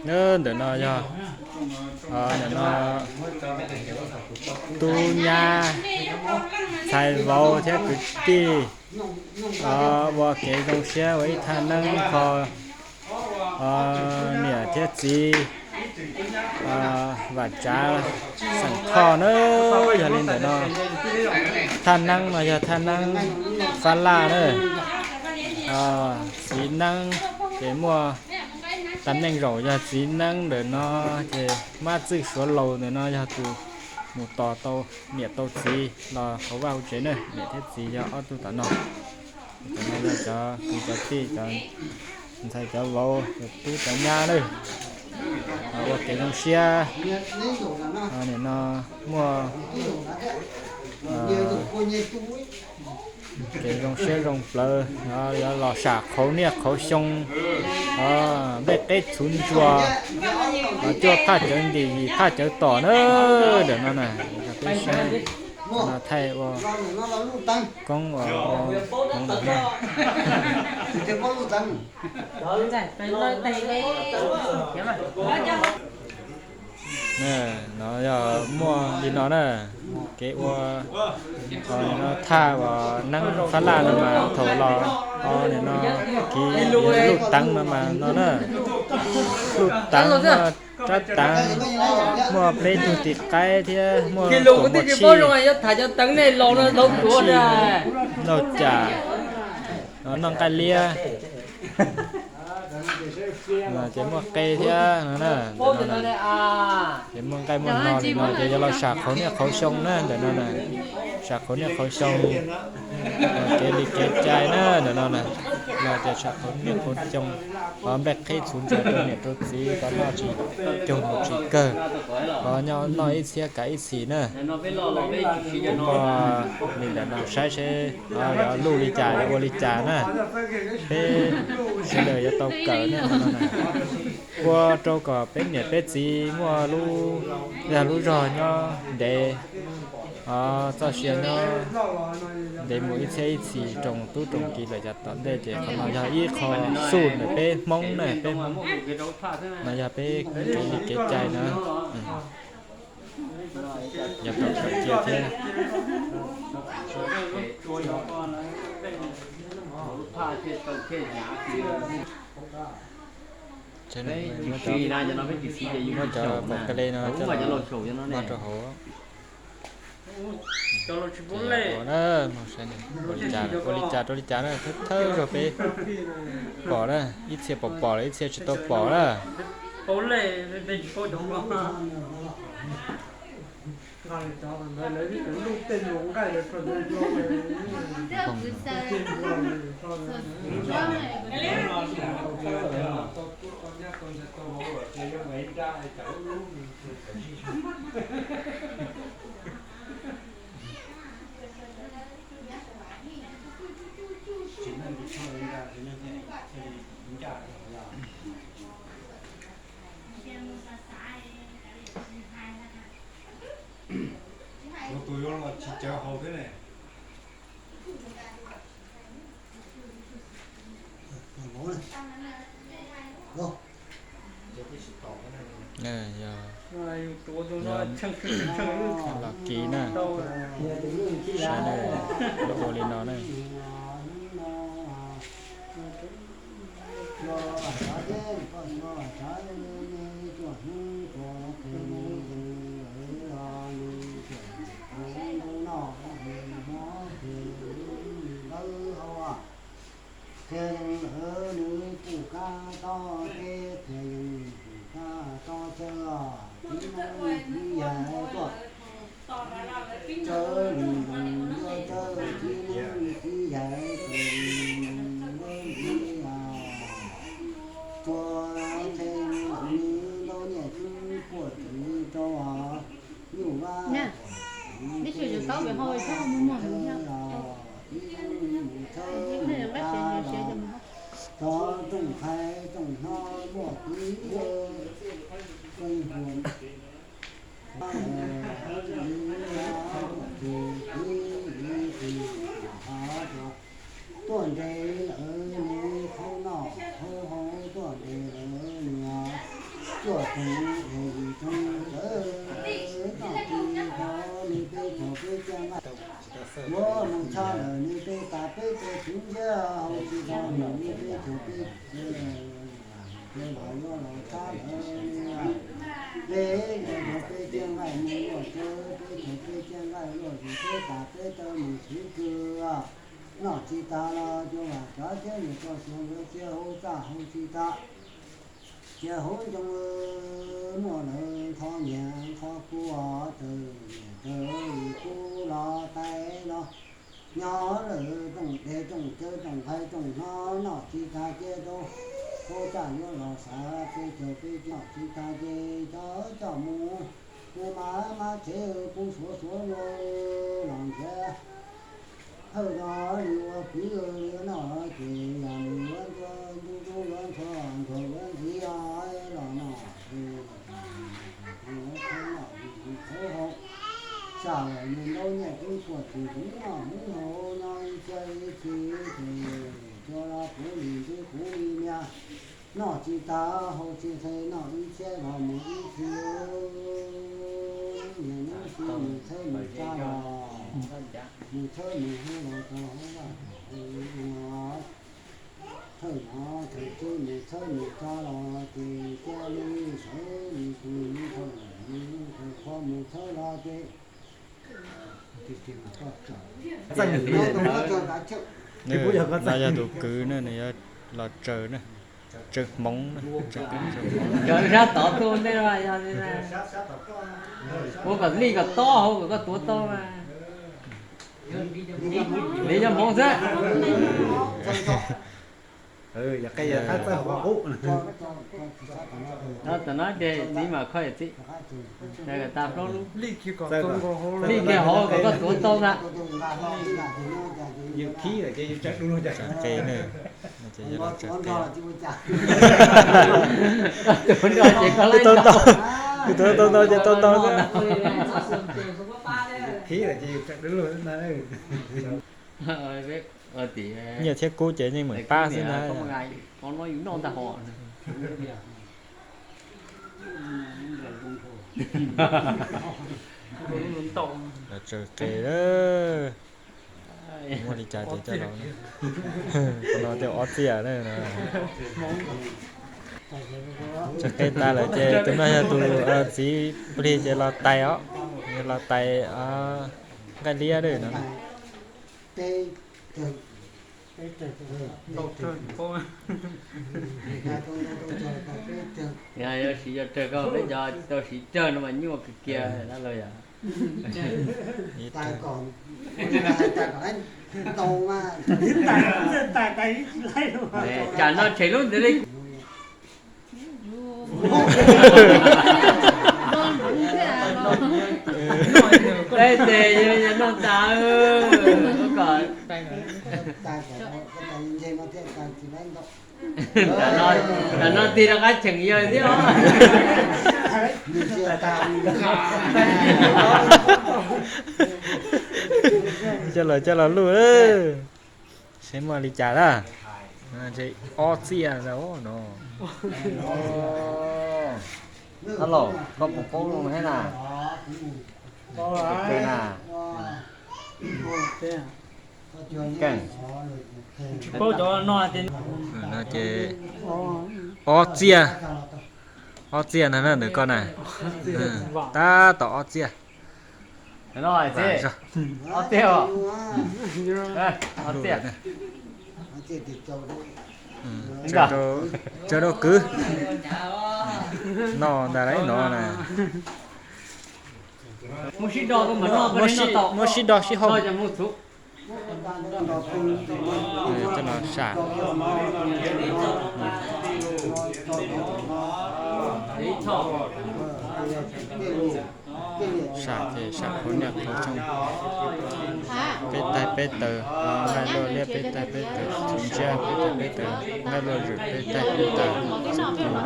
Ntawm no yog, ntawm no tub nyab, ntxhais vauv thiab kwv tij ua kev zoo siab ua ib thaj neeb kho niam thiab txiv Vam Tsav xeem Thoj na. Yog li ntawm no, thaj neeb no yog thaj neeb Fab Laj na. Txiv neeb ces muaj, tam neej zaum yog txiv neeb ntawm no ces Mab Txwj Suav Laus ntawm no yog tus mus tos tau niam tau txiv los hauv vaj hauv tsev na. Niam thiab txiv yog ob tug tom no. Cov no yog cov kwv cov tij, cov ntxhais cov vauv, cov tub cov nyab na. Ua kev zoo siab, nim no muaj kev zoo siab zoo plawv, yuav los sam qhauv niaj qhauv xyoo, nplej qeb txhuv ntsua, los cuaj phaj cawv ntim yim phaj cawv tom na. Ntawm no na, peb saib no thaij ua koob ua hmoov ntawm no. No yog muaj li no na, kev ua, no thaj uas neeb Fab Laj no mas thaum los, nim no kiv luj teev no mas no na, luj teev muaj rab teev, muaj peb tug tis qaib thiab muaj tuam muaj tshij, ntaug cas, noj nqaij liab. Ces muaj qe thiab no na, ces muaj nqaij muaj no li no ces yuav los sam qhauv niaj qhauv xyoo na ntawm no na, sam qhauv niaj qhauv xyoo, kev li kev cai na ntawm no na, los ces sam qhauv niaj qhauv xyoo, nplej qeb txhuv ntsua rau niam rau txiv kom noj tsis cuag mus tsis kawg, kom nyob noj ib txhiab kav ib txhis na. Li ntawm no saib seb yuav luj li cas yuav ua li cas na, peb sawv daws yuav tau kawm na. Ua rau kom peb niam peb txiv muaj lub, yog lub zog nyob ntev, txoj sia nyob ntev mus ib txhiab ib txhis roos tub roos kiv lawm yav tom ntej ces qhov no yog ib qho xuj ntawm peb Hmoob na, peb Hmoob no yog peb kev li kev cai na. Yog tau kawm kiag thiab. Muab cov pom ka le no coj los npog rau hauv. Ua li cas rau li cas na, thawj thawj zaug peb pom na, ib txhia pom pom lawm ib txhia tsis tau pom na. Tus yuav los tsis cawv haus thiab ne. Los kiv na, saib na, lub ua li no na. Qhia yees lawv nws pum kab tob teb, qhia yees pum kab tob cawv os, tib neeg tib yaig tuaj. Cawv li ntoos yuav cawv, tib neeg tib yaig cawv li ntoos yuav li os. Tsuas qhia yees lawv nws ntau niam xwb puag twg rau os, nyuj vaj tib neeg mus thawj os, tib neeg mus thawj mus kab los. Cov rooj txhais rooj hno muaj kwv tij, peb hu tuaj ntes lawv nws qhaub noj qhaub haus, tuaj ntes lawv nws Tuaj tus es yim tug tawv noj tsis tau, nws peb caug peb caug nqaij yuav mus tshaj lawm, nws peb tas peb caug txwv ntsiab hauv tsis tau nws, nws peb caug peb caug los yuav los tshaj lawm. Peb caug peb caug nqaij mus luaj tsawv, peb caug peb caug nqaij luaj zus, peb tas peb caug mus txwv kws noj tsis tas los cuag vam tsav thiab niam txoj xyoo yuav txiag hauv txaj hauv tsis tas. Cia huv ncoo muaj lawv nqho nyiaj nqho kub, tawg niam tawg kub los tais los nyob lawm rooj dej rooj cawv rooj nqaij rooj hno, noj tsis tag ces rau hauv txaj yuav los xav, peb caug peb caug noj tsis tag ces coj coj mus, mus mas mas tsev kuv suav suav luag los ntiav. Thawj zaug nws ua kwv nws noj ces yog nws yuav ntuj ntuj yuav ntxhua ntxhua yuav ntxiv los noj, noj thawj hau, saj lawm nws ntaub nyiaj twb puag tsis huv noj huv haus nyob ib txhiab ib txhis ces cua los puv lim ntub puv li niag. Noj tsis tag haus tsis nqhis noj ib txhiab los mus ib txhis, niag hnub txhib mus txhawb mus tsa los, mus txhawb mus hu los rau hauv vaj hauv tsev no. Thawj no thaum txhib mus txhawb mus tsa los ces cia li sawv li tus li thawj li thawj qhov mus txhawb los ces no yog tus kwv na, nws yuav los tsaws na, tsaws hmoov na, tsaws hmoov. Cov sab tod tuaj ntej no yog li na, ua kom lij kom tob hauv kom koj tuav tau mas. Li yog hmoov xwb. Yog qe yog qab txawj hauv qub. Tam no ces txiv mam kho yawm txiv, tas plaub lub. Lij kiag hauv kom koj tuav tau ntag. Yus khib lawm ces yus tsaws dub lug cas. Tsaws qe na, ces yog los tsaws qe. Koj tuav nrog ces koj laib tau ntau, koj tuav tau ntau ces tau ntau xwb. Khib lawm ces yus tsaws dub lug xwb ntag. Nyiaj thiab kub ces yeej meem pab xwb ntag. Qhov no yus noj ntag hos. Los tsaws qe, muaj li cas ces coj los. Qhov no tej ob txiaj na. Tsaws qe tas lawm ces tus no yog tus txiv plig ces los tais os, los tais nqaij liab no. Yog siv cov tsawg koj peb cov tau siv tsawg no mas nyuaj kawg kiag dab laug yom. Tsam no tshem lub ntawd li. Peb tes yog noj tas kom tam no tig rov qab cheem yawg thiab. Coj los coj los luj, seb muaj li cas na. Ob txiaj no. Alo, koj puas paub lus thiab na? Keej. Tsis paub cov no ces. No ces ob txiaj, ob txiaj no na ntawm koj na. Tab tom ob txiaj. Ob txiaj, ob txiaj. Tsaws rau kwv noj ntag lauj no na. Muab sib do sib haus. Coj los sam. Sam ces sam qhauv niaj qhauv xyoo, peb taig peb taws, nqaij luaj liab peb taig peb taws, txhuv ntsiab peb taig peb taws, nqaij luaj zwm peb taig peb taws, txhuv tus na.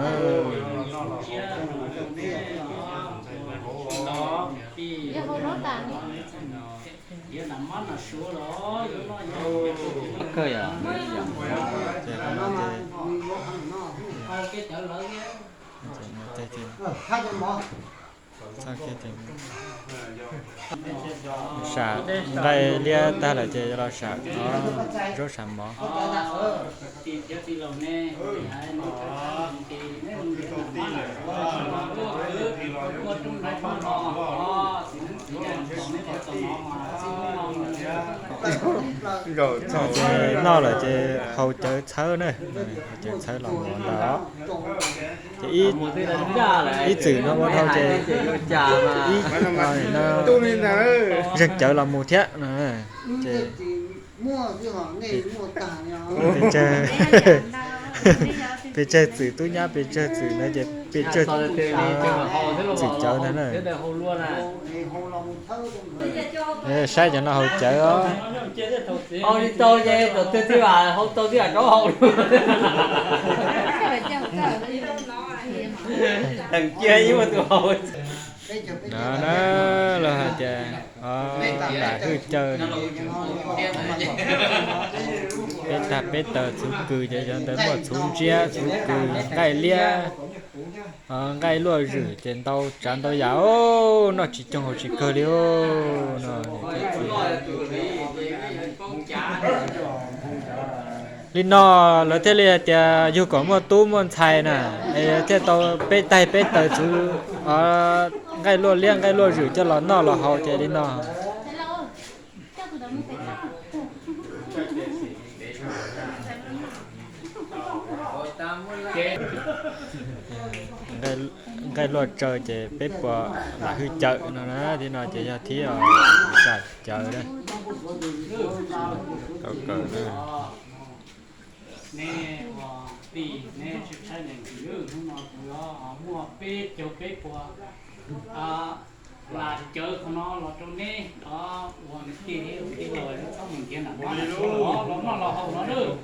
Kawg yom. Ces qhov no ces, ces Txoj kev sam nqaij liab tag lawm ces los sam zaub sam mov. Ces noj lawm ces haus cawv txhawb na, haus cawv txhawb los mus ntawd. Ces ib txwm no ua dhau ces ib zeeg cawv los mus thiab no. Ces pes tsawg, pes tsawg txwm tub nyab pes tsawg txwm no ces pes tsawg txwm cawv ntag na. Saib cov no haus cawv os. Hau li tau ces tam twg twb hau tau twb rov hau. Teem cia ib muaj tus hau. No na, los hais tias lam hwj cawv, peb tag peb taws txhuv kws ces cov ntawd muaj txhuv ntsiab txhuv kws nqaij liab, nqaij luaj zwm ces ntau tsav ntau yam os, noj tsis coob haus tsis kawg li os no. Li no lawv thiaj li hais tias yug kom muaj tub muaj ntxhais na, es thiaj tau peb taig peb taws txhuv nqaij luaj liab nqaij luaj zwm coj los noj los haus ces li no. Nqaij luaj tsaws ces peb puas lam hwj cawv no na, li no ces yog thib sam cawv. Neb ua tij neb sib tshaib ntees hnub no kuv muaj peb caug peb puas lam cawv qhov no los rau neb ua tij thiab tij laug, neb txhob mus nrhiav nram no los noj los haus no nawb.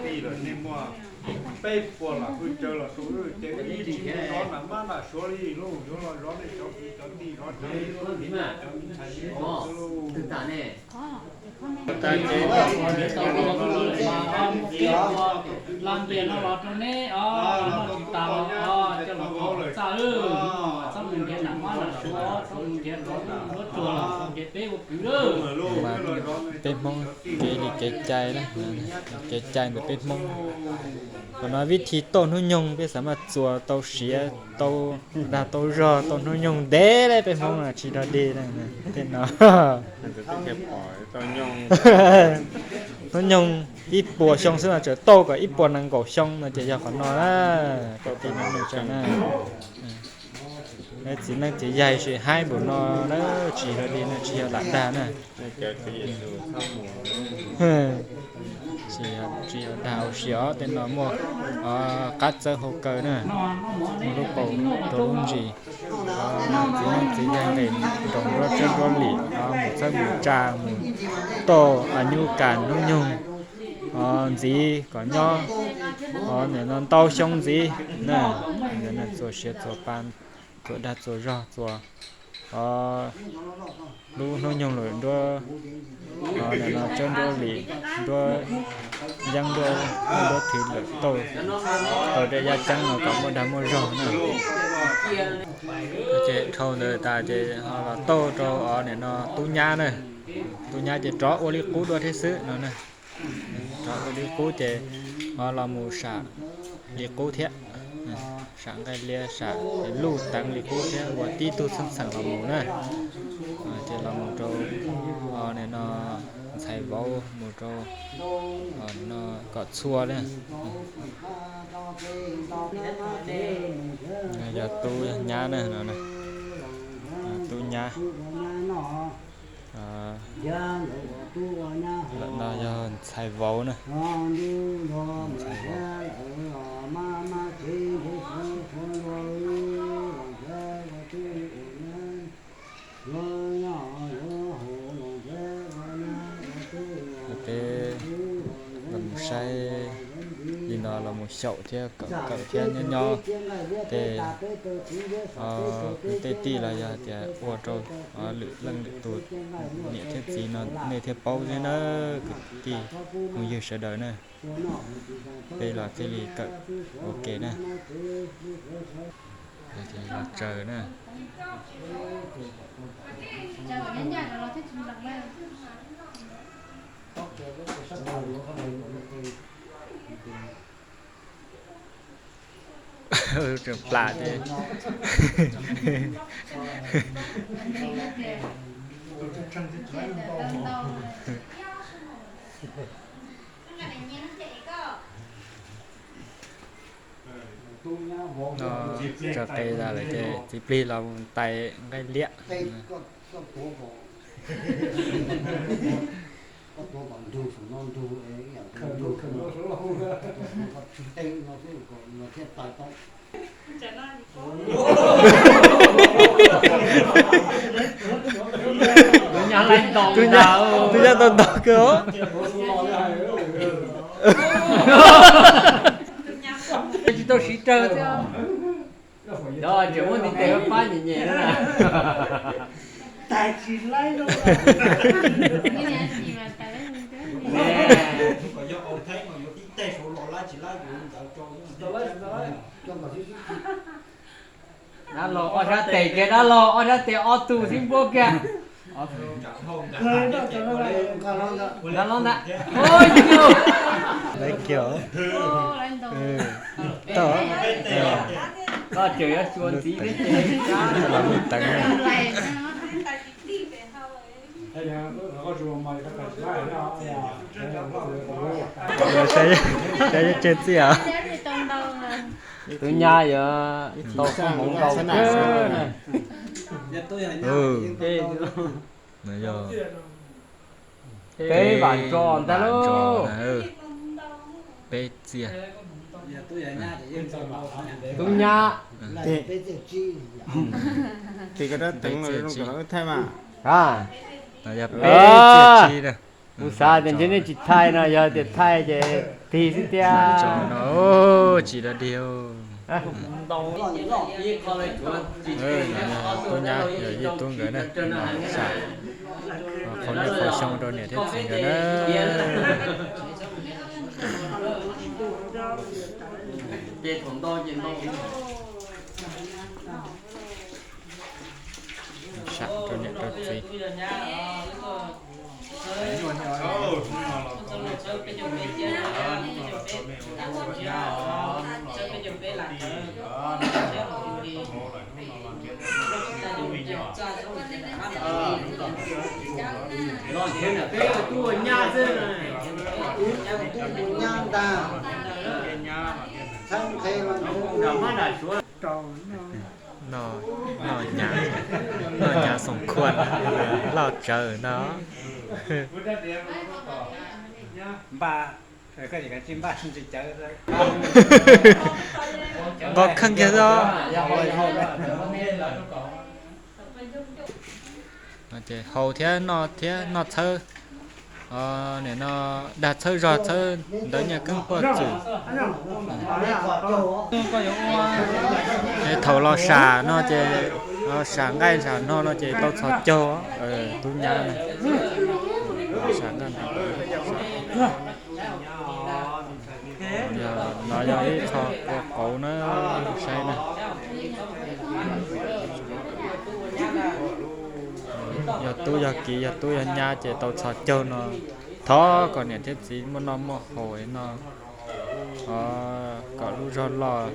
Tij lawm nej muaj peb puas lam hwj cawv los rau ces ib tsis zov nram mab nram suav li lauj, yuav los zov nej cov kwv cov tij zov cov ntxhais xwb lauj. Lam npias no los rau neb os, noj tsis tas los coj los txaj, txhob mus nrhiav nram mab nram suav, txhob mus nrhiav nram lub tsuag los ces peb ua kwv lawm. Peb Hmoob kev li kev cai na, kev cai ntawm peb Hmoob. Qhov no vib thi tauj hnub nyoog peb xav mas txuas tau siav tau dag tau zog tau hnub nyoog ntev li peb Hmoob no tsis dog dig tej no. Hnub nyoog ib puas xyoo xwb no tseem tauj kom ib puas nees nkaum xyoo no ces yog qhov no na. Txiv neej txiv yaig sis haib npaum no na, tsis dog dig no tsis yog lam dag na. Tsis yog dag ua si os, tej no muaj qab txawb hau kaw na, muaj lub paus rau lub ntsis. Txiv neej txiv yaig nqis nroos nruab tsob nruab lim, mus txhawb mus tsa, mus tauj nyuj kas hnub nyoog ntxiv kom nyob nim no ntau xyoo ntxiv na. Txuas siav txuas pa, txuas dag txuas zog txuas lub hnub nyoog lawm nruab, nim no tsob nruab lis, nruab yeeb, nruab thwv lawm tauj, tau tej yaj ceeb no kom muaj dag muaj zog na. Ces dhau ntawd tas ces ho los tauj rau nim no tub nyab na. Tub nyab ces rov ua li qub dua thiab xwb no na. Rov ua li qub ces ho los mus sam li qub thiab. Sam nqaij liab sam luj teev li qub thiab ua tib tug txheej txheem los mus na. Ces los mus rau nim no ntxhais vauv mus rau nim no kom txhua na. Yog tub yog nyab na no. Tub nyab. Lawm no yog ntxhais vauv na. Ntxhais vauv. Peb los mus saib li no los mus xyaum thiab kawm kawm thiab nyob nyob tej, tej tij los yog tias ua rau lwm leej lwm tus niam thiab txiv no nej thiaj paub thiab na, kwv tij phooj ywg sawv daws na. Peb los thiaj li kawm ua ke na. Los tsaws na. Tseem plam thiab. No, tso qe tas lawm ces txiv plig los mus tais nqaij liab. Tus nyab tau ntau kawg os. Tsis tau siv rawg thiab. Tseem muaj ntiv tes pab nyem nyem na. Dab laug ob sab tes kiag, dab laug ob sab tes ob tug xib npuab kiag. Dab laug ntag. Lawv kiag. Toj. Koj tseem yuav xyuas ntxiv thiab ces los mus teev. Saib tseg txij os. Tus nyab yuav tau koob hmoov ntau kawg. Peb vam tso ntag lauj. Peb txiaj. Tus nyab. Ces koj rab teev los zoo kawm wb thaij mas. A, no yog peb txiaj tsib na. Kuv xav tias ntshe nej tsis thaij no, yog tias thaij ces tig xwb tiag. Tso no tsis da dig. Tub nyab yog yij tub nkawd na, sam qhov niaj qhov xyoo rau niam thiab txiv nkawd na. Sam rau niam rau txiv. Noj, noj nyav, noj nyav xoom khuaj, loj tsawv no. Nqos kheej kiag xwb. Ces haus thiab noj thiab noj txhawb, nim no dag txhawb zog txhawb ntawv nyaj keeb puaj txwm. Thaum los sam no ces, los sam nqaij sam no no ces tau txhos caug, tub nyab no. Sam nqaij no. Yog, no yog ib qho ua qauv na, saib na. Yog tub yog kiv, yog tub yog nyab ces tau txhos caug no. Thov kom niam thiab txiv muaj noj muaj haus no, kom lub zog loj,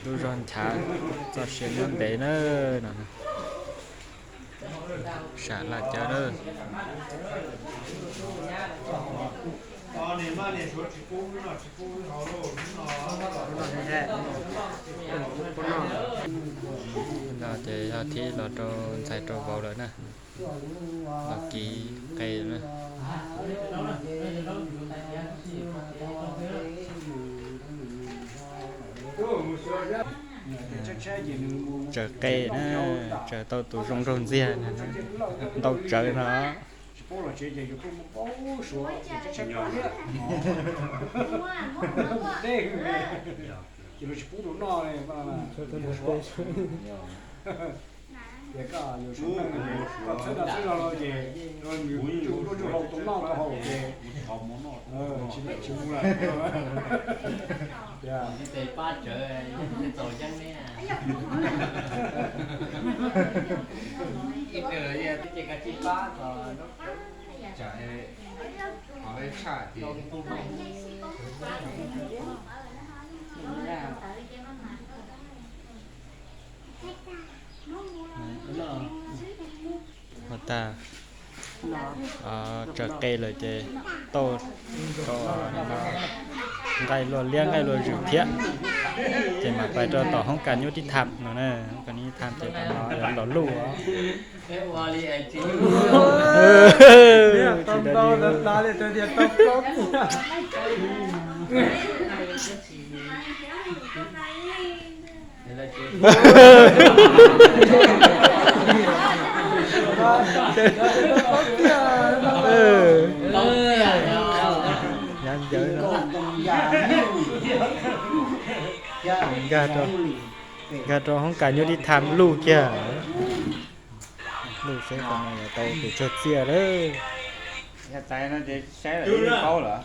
lub zog nchav, txoj sia muab ntev na no. Sam laj cawv na. No ces yog thib los rau ntxhais rau vauv lawm na. Los kiv qe na. Tsaws qe na, tsaws tau tus zoo nraug ntxiag, ntau tsawv no. Ua tag, tsaws qe lawm ces tau nqaij luaj liab nqaij luaj zwm thiab, ces mam pais rau tom hoob kas nyuj tib tham no na, hoob kas nyuj tib tham ces los luj. Nkag rau hoob kas nyuj tib tham luj kiag. Luj seb qhov no yuav tau tus tsawg txiaj lawm. Yog txais no ces saib lawm yeej paub lawm.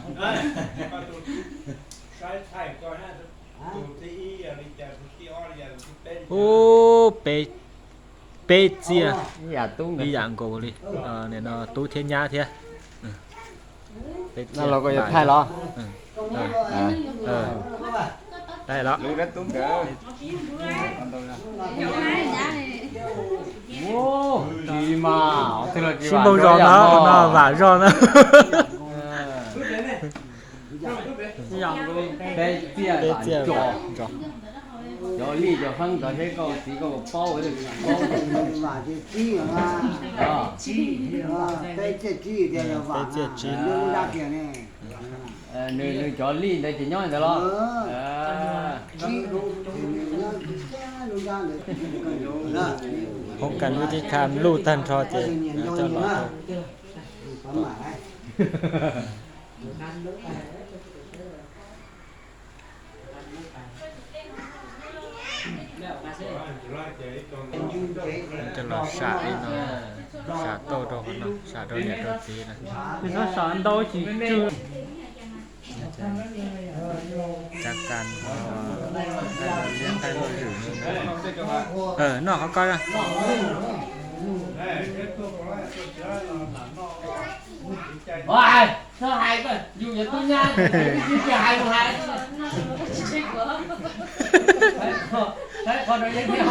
Ub, peb, peb txiaj ib yam nkaus li. Nim no tub thiab nyab thiab. Peb txiaj los thaij los. Thaij los. Sib npaug zos no, no vam zog na. Peb txiaj, cov lij cov feeb ntawd seb koj txiv koj paub. Peb txiaj tsib. Nws cov lij ntawd ces nyob ntawd los. Hoob kas nyuj tib tham luj tag nrho ces coj los rau Coj los sam li no, sam tauj rau qhov no, sam rau niam rau txiv na. Txhob sam ntau tsis tsw. Cov kas nqaij luaj liab nqaij luaj zwm. Noj qhov ko. Txhob hais, yus yuav tub nyab, tsis hais mus hais. Saib qhov no yeej thiab.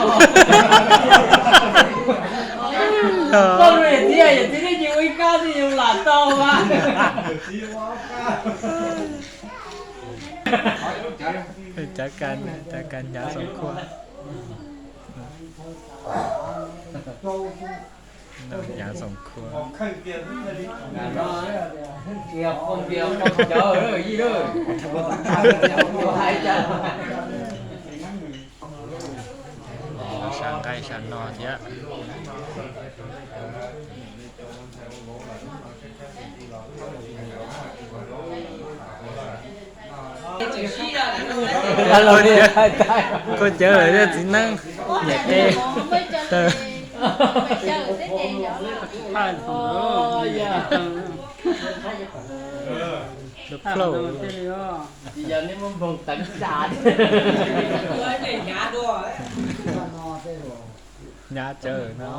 Koj yawm txiv, yawm txiv twb yus ib kab twb yus lam tau mas. Cov kas, cov kas hnyav xoom khua. Hnyav xoom khua. Sam nqaij sam no thiab. Koj cawv lawm thiab txiv neeb, niam qe taw. Plauj. Hnyav cawv no.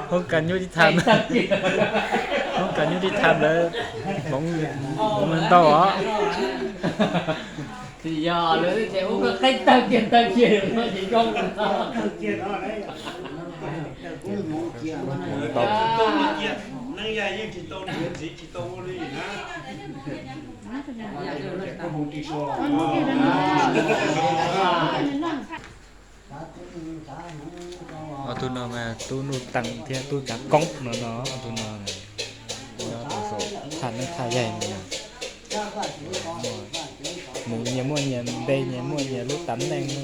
Hoob kas nyuj tib tham, hoob kas nyuj tib tham lawv hmoov ntau os. Tsis yog lawv ces ua koj qeeb tag kiag tag kiag no ces zoo. Ob tug no mas tub Nuj Teem thiab tub Tsav Koob no no, ob tug no nyob rau saum thaj neeb thaj yaig no. Nws nyias muaj nyias npe, nyias muaj nyias lub tam neej na.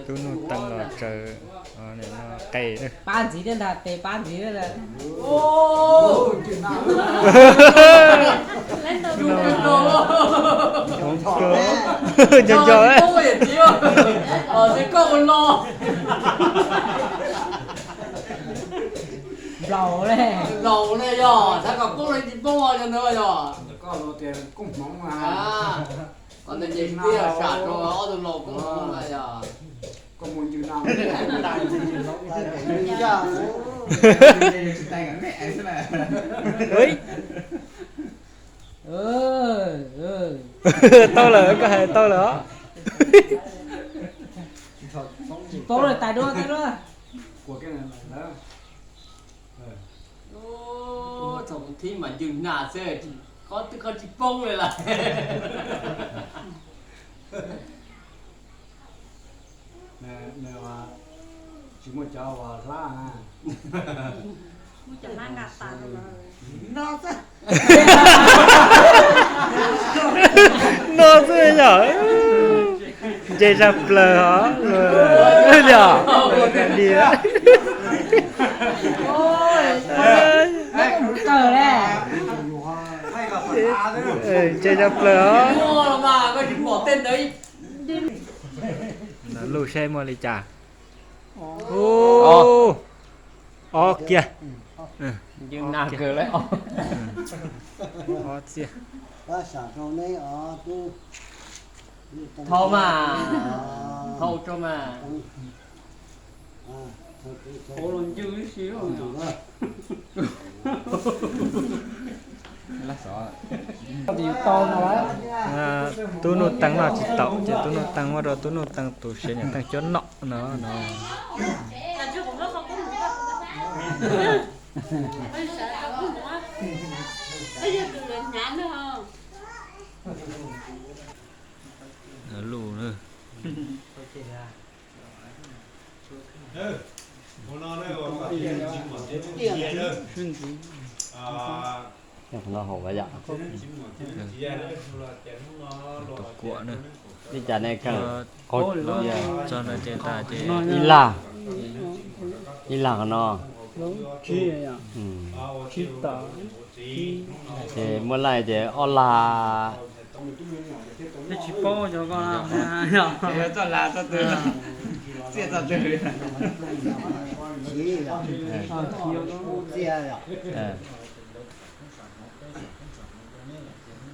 Tub Nuj Teem los tsaws qe. Pab ntxiv thiab ntag, tes pab ntxiv thiab ntag. Hmoov khuab. Nco nco, koj ua los. Nplaum ne yog tab kom poob los tsis poob os, yog ntawd yog. Koj los tias koob hmoov mas. Qhov ntawd ces twb yog sam rau ob tug laus koob hmoov na yog. Koj mus ncws no. Tau lawm, koj hais tau lawm os. Tsis paub lawm, tais dua, tais dua. Thaum kuv thib mas ncws nas xwb, qhov twg qhov tsis poob li lawm. Tsis muaj cov uas hlab na. Muaj cov hlab nqa tas. No xwb yom. Ntse zaj plaws os. Yog. Ntse zaj plaws os. Lub saib muaj li cas. Ob kiag. Ob txiaj. Thau mas, thau tso mas. Tub Nuj Teem noj tsis taus ces Tub Nuj Teem muab rau Tub Nuj Teem tus sev nyam teej cuab noj no no. Lus na. Tus kuam na. Li cas ne, tso no ces tas ces ib lag, ib lag qhov no. Ces muab laij ces ob lag. Tsis paub cov ko.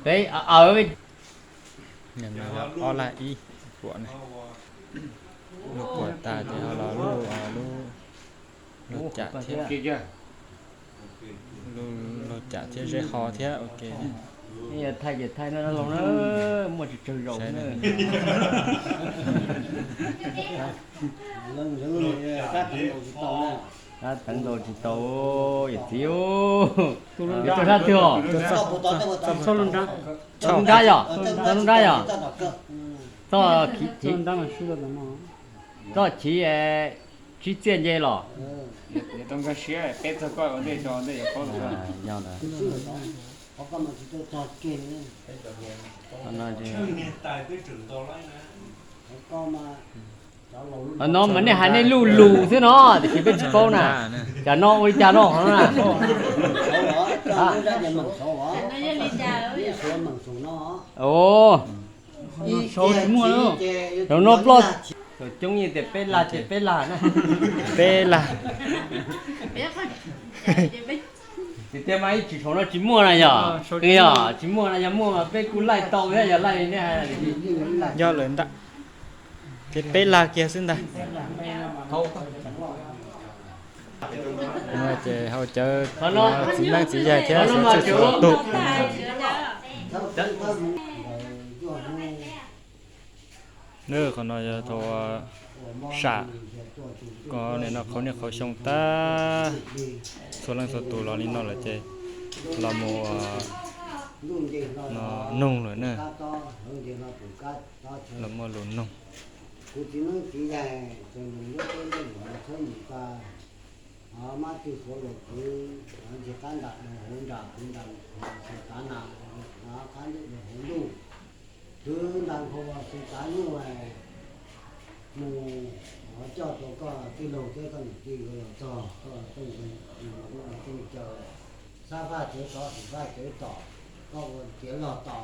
Peb, ob lag ib, kuam ne. Lub kuam tas ces ho los lub, lub cam thiab. Lub cam thiab zeb ho thiab, ok. Thaij ces thaij no los na, muaj tsawg tsawg zaus na. Teev ntaus tsis tau, yawm txiv. Tau txog lub nrab yom, txog lub nrab yom. Txoj chiv, txoj chiv tsib txiaj nce los. No mas nej hais nej luj lus xwb no, tiam sis peb tsis paub na. Cas no ua li cas no qhov no na? Ov, zaum no ploj, coob yeej tias peb lag ces peb lag na. Peb lag. Tiag tiag mas ib tsis saum no tsis muaj na yom. Yog tsis muaj na, yog muaj mas peb kuj laij tau thiab, yog laij li nej hais. Yog lawm ntag. Ces peb lag kiag xwb ntag. No ces hauv cawv txiv neeb txiv yaig thiab xov txwj txhua tus. Qhov no yog thaum sam, ko nim no qhauv niaj qhauv xyoo tag, txhua leej txhua tus los li no lawm ces los mus noog lawm na. Los muaj lus noog. Kuv txiv neeb txiv yaig txawm nus lub teb ntiaj teb mus txhawb mus tsa, mab twg suav los kuv ntseg qab nram hauv nram kuv nram xwm tav nas, qab ntuj hauv ntuj, kwv nta nkhaus xwm tav nyuj mus coj tau koj tij laug thiab koj niam tij nkawd los txog koj tej nkeeg, koj tej caw, xab faj cawv tod xwm faj cawv tom, koj ua tiav log tos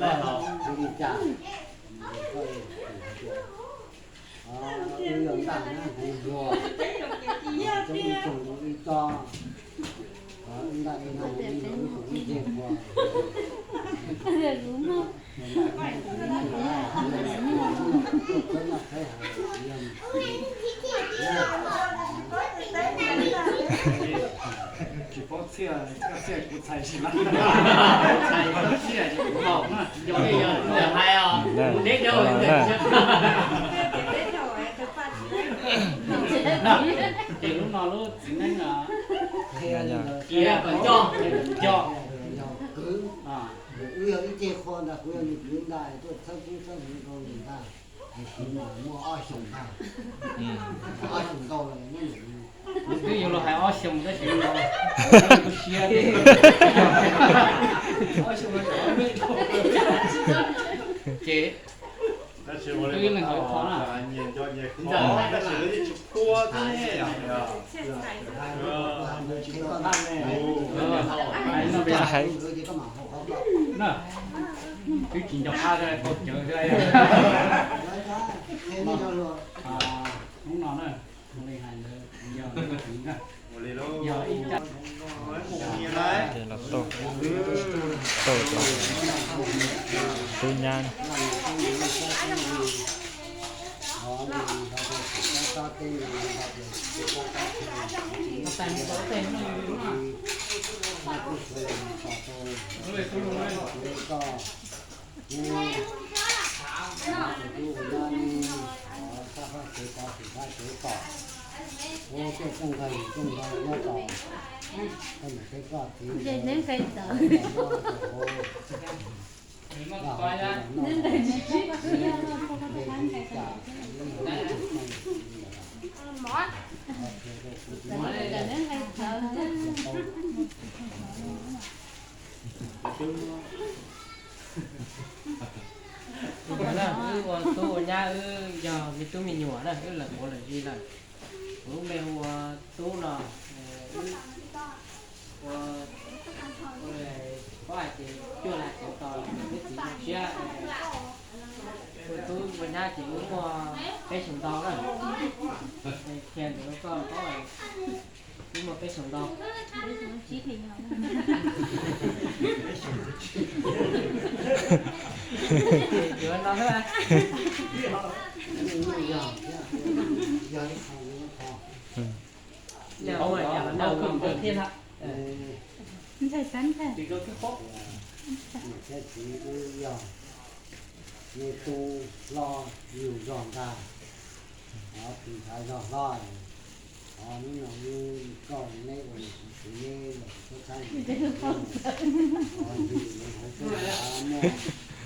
Ua li cas, koj hais tias, wb yog ntaj na, hais luag, coob ib tsoog zoo ib tsob, wb ntaj ib ntaj, wb ib tsoog ib tsoog ua. Tsis paub txhiaj, txhiaj kuv txhais tsis lawm. Txhiaj kuv haum, yog li yog hais os, kuv deb deb. Ces lub no lub txiv neeb no, cia kom coj, cia kom coj. Wb yog ib ce qhua ntag, kuv yog nws kwv ntag, tuaj txhawb kub txhawb hmoov rau nws ntag. Kuv mas muaj ob xyoos ntag, ob xyoos ntau lawm. Twb yuav los hais ob xyoos tab sis no kuv siab. Ces twb leej hauv qhov na. Twb tsis nco qab tau cawv xwb. Hnub no na, ua li hais ntawd yog, yog ib, ces los tau, tau cov tub nyab. Tus tub ua nyab ne, thaj faj tsev ko, tus faj tsev tom, ua tej txoj nkag yus txoj nkag nyob tom, koj niam thiab koj txiv, Wb ua tub ua nyab, wb yog me tub me nyuam na, wb lawm mus lawm zis lawm. Kuv lub npe hu ua Tub no, wb ua, ua, paub hais tias cuaj lab tau tos wb txiv zoo siab. Ua tub ua nyab ces wb muaj peb xyoos ntau na. Qhia ntawm koj paub, wb muaj peb xyoos ntau. Yuav no xwb. Ntxhais xeeb ntag. Niam thiab txiv wb yog me tub hlob yug zog ntag, tus ntxhais zog hlob. Hnub no wb koj neb ua niam ua txiv neb los tuaj txhab, ntxim hauv tub muaj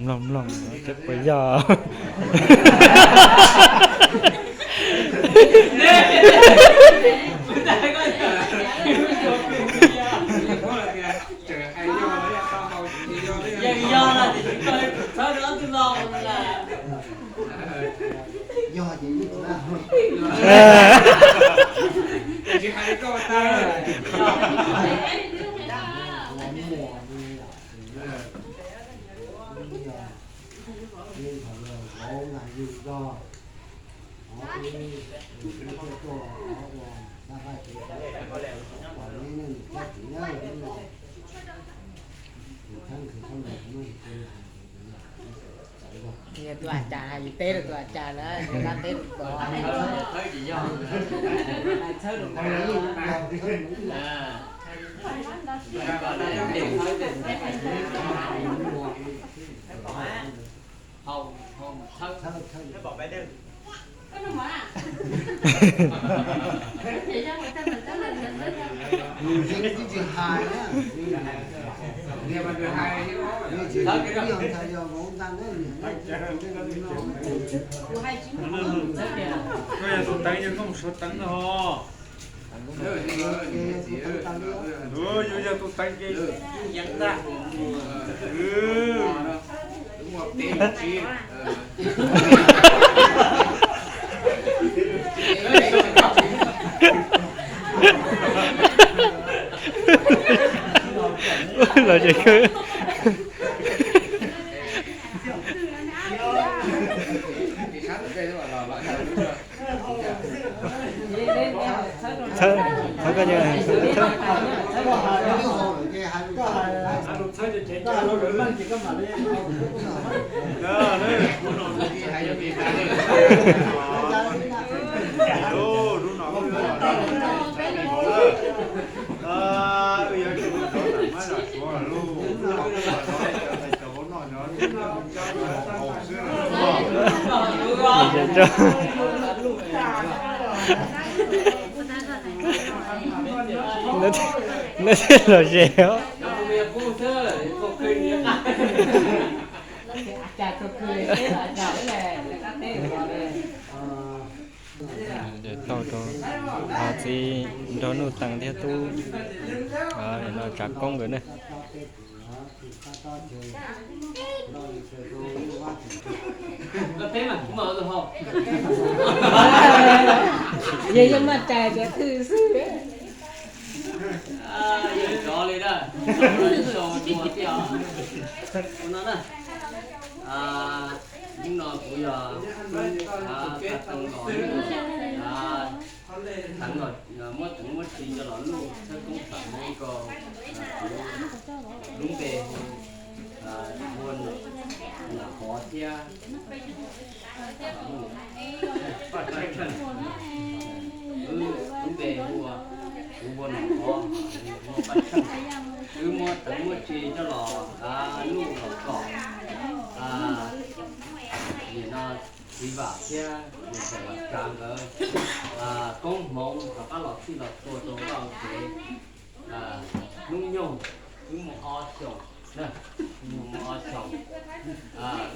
Mloog mloog seb puas yog. Yog tus a cas hais yus teb rau tus a cas na, yus dab teb rau pog. Koj yog tus teev, yog koj mus suav teev no. Yus yog tus teev ces yeev ntag. Los ces Thawb, thawb koj, thawb. Neb thiaj los ze os. Tau rau txiv nraug Nuj Teem thiab tub no Tsav Koob nkawd ne. Yeej maj tais cov thwj xwb. Hnub no kuv yog tub Txaj Too los, teev los, muab teev muab tsi coj los luj thawj koob tsham Hmoob rau kuv lub npe hu Vuag Nom Pov thiab Paj Tsheej. Wb lub npe hu ua kuv Vuag Nom Pov, Vuag Paj Tsheej. Wb muab teev muab tsi coj los luj los kom nim no txiv Vam thiab niam tais Vam Tsav nkawd koob hmoov rov qab los txhij los txhua rau vaj rau tsev. Hnub nyoog wb mus ob xyoos, mus ob xyoos,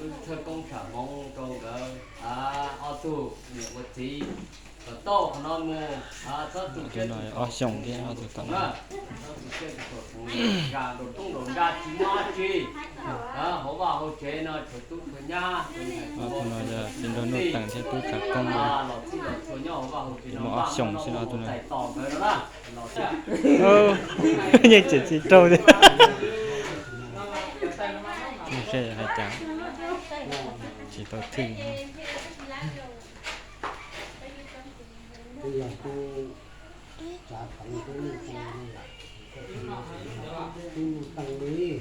wb thawj koob tsham Hmoob rau nkawd ob tug niam ua txiv. Kom tau qhov no mus, txhob tu siab tu xyoo, txhob tu siab tu xyoo na, txhob tu siab tu xyoo, zam nraum rooj nraum nra tsis muaj dab tsi. Hauv vaj hauv tsev no tshuav tub tshuav nyab, txiv nraug Nuj Teem thiab tub Tsav Koob los txhij los txhua nyob hauv vaj hauv tsev no, muaj ob xyoos xwb no tus no. Yeej tseem tsis raug thiab. Hais cas tsis tau thwj. Twb yog tub Tsav Teev tub Nuj Teem, tub Nuj Teem li.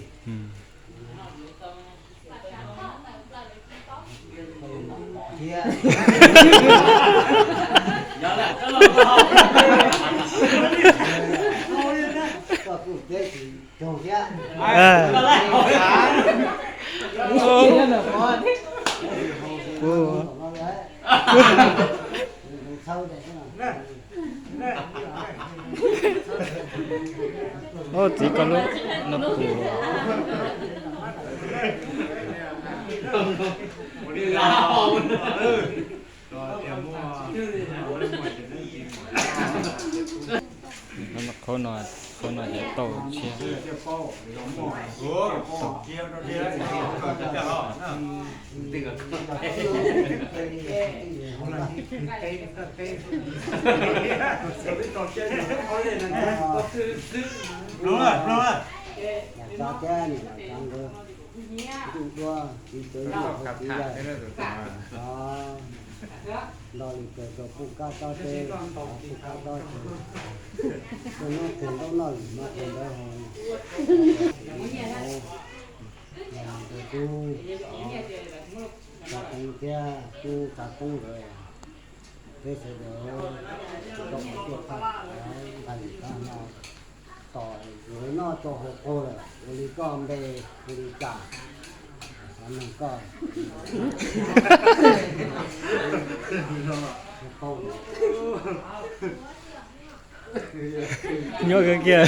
Thiab koj kuj teb tsis raug thiab. Txiv koj lub no pus. Qhov no, qhov no ces tau tshiab. Lam txav thiab niam lam txav nkawd ntuj duab txiv cov yij hauv txiv lawm. Nto li kawg rau puj kab tob teb, puj kab tob teb, tub nub teg ntaub noj lwm no teg ntawd hauv, hauv, tub Tsav Koob thiab tub Tsav Koob nkawd, peb sawv daws tau qhov tuaj phaj ntag li kab no. Tos nkawd noj tau hauv qaug lawm, ua li koj npe hu li cas? Xav nug koj. Nyob kiag.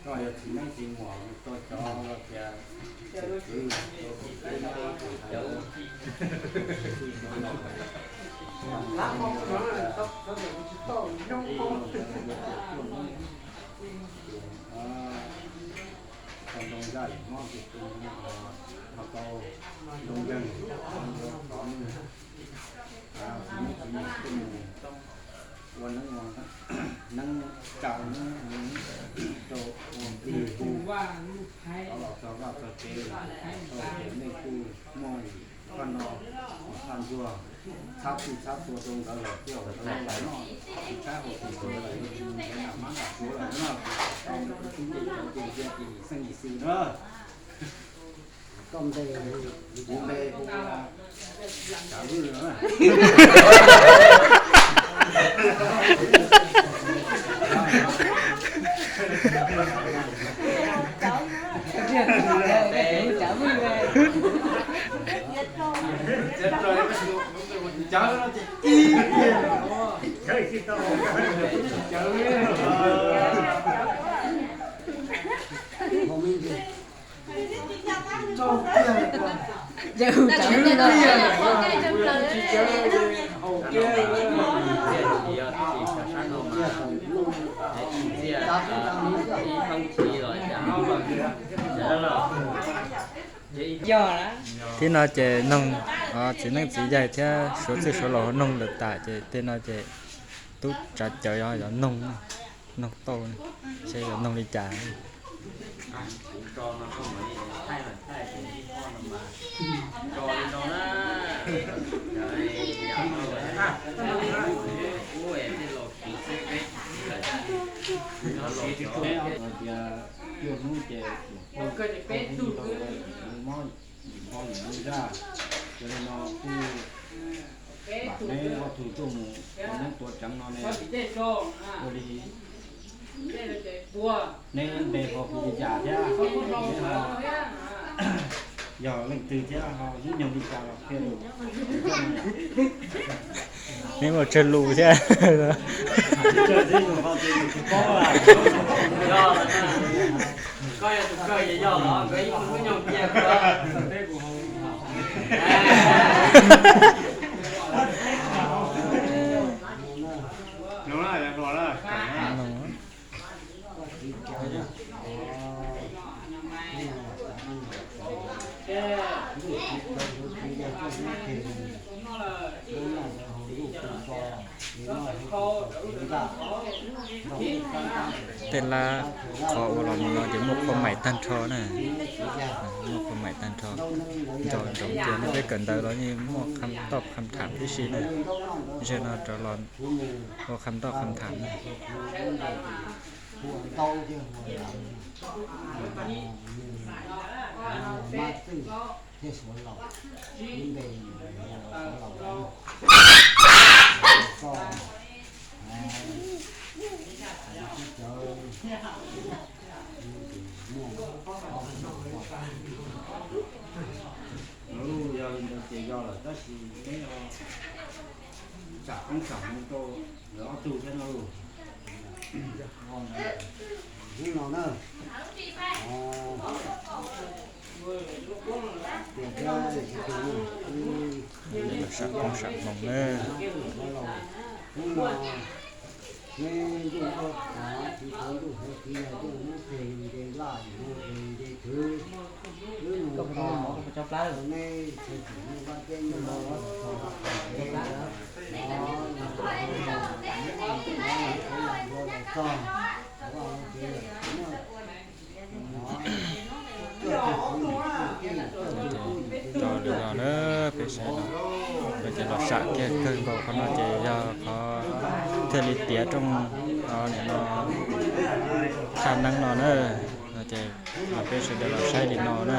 Koj yog txiv neeb txiv muam, koj cov tias tus kwv, tus kwv, tus kwv, tau ntoo zaj yim mob ces tus ho tau ntoo yeeg, tov txiv neeb txiv muam tuaj mus ua neeb, neeb tsa neeb rau ua plig hu, tov los txog vaj txog tsev, tau tias nej kuj muaj koj no, txhaj ntsuag, txhab txhij txhab txhua rau nkawd lawm thiab, nkawd los noj tsis tshab hauv tsis txhua lawm, nkawd nram mab nram suav lawm no, tau ntawm kuv tub ntej cov nce ntsia ces yim xeeb yim xwm na. Koj npe, kuv npe hu ua Tsav Vwj no. Thiab no ces noog txiv neeb txiv yaig thiab suav txwj suav laus noog lawm tas ces tej no ces tub tsav cawv yog noog, noog tauj, seb yog noog li cas. Tias cuaj hnub ces mob yim ntuj zaj, yog li no kuj vam neb ob tug tuaj mus ua neeb tuav tseev no ne, ua li neb npe ho hu li cas thiab, neb ho yog leej twg thiab ho hnub nyoog li cas los qhia lus. Neb muaj tsawg lus thiab? Tej lab qhov ua los mus no ces muaj qhua maim tag nrho na, muaj qhua maim tag nrho. Nco ntsoov tias nej peb kawm ntawv los yeej muaj kham toj kham tham tib si na. Ntshe no rov los ua kham toj kham tham na. Yog li ntawd ces yog lawm tab sis neb tsam koob tsam hmoov rau lawv ob tug thiab no. Hnub no na, sam koob sam hmoov na. Hnub no neb ntuj noj qav txiv tuav ntuj hauv txiv yog ntuj hnub peg nce laj hnub peg nce khwv, wb mus tau neb txhua txhua ntuj vaj teb ntuj no los txog los txog. Tau li no na, peb sawv daws no ces los sam kiag kawg nkaus qhov no ces yog qhov thiaj li tiav rooj, nim no thaj neeb no na. No ces peb sawv daws los saib li no na,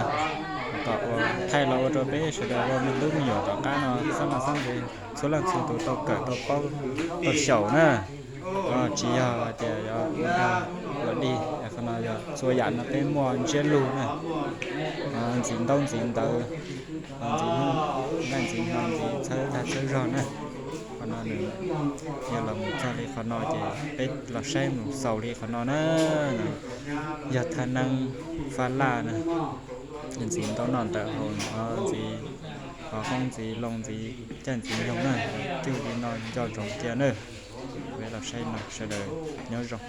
tom ua thaij los ua rau peb sawv daws ua me tub me nyuam tom qab no xab laj xab ntsws txhua leej txhua tus tau kawm tau paub tau xyaum na. Tsis yog tias yog ua dog ua dig, qhov no yog txhua yam no peb muaj ntsiab lug na. Ntxiv ntaub ntxiv ntawv, ntxiv nqaij ntxiv hno ntxiv txhawb dag txhawb zog na. Qhov no nws yog los mus txog li qhov no ces peb los saib mus xaus li qhov no na. Yog thaj neeb fab laj na, ntxiv ntaub noj ntawv haus no, ntxiv qhov qoob ntxiv loo ntxiv caij ntxiv nyoog na. Twb li no nco ntsoov cia na. Peb los saib no sawv daws nyob zoo.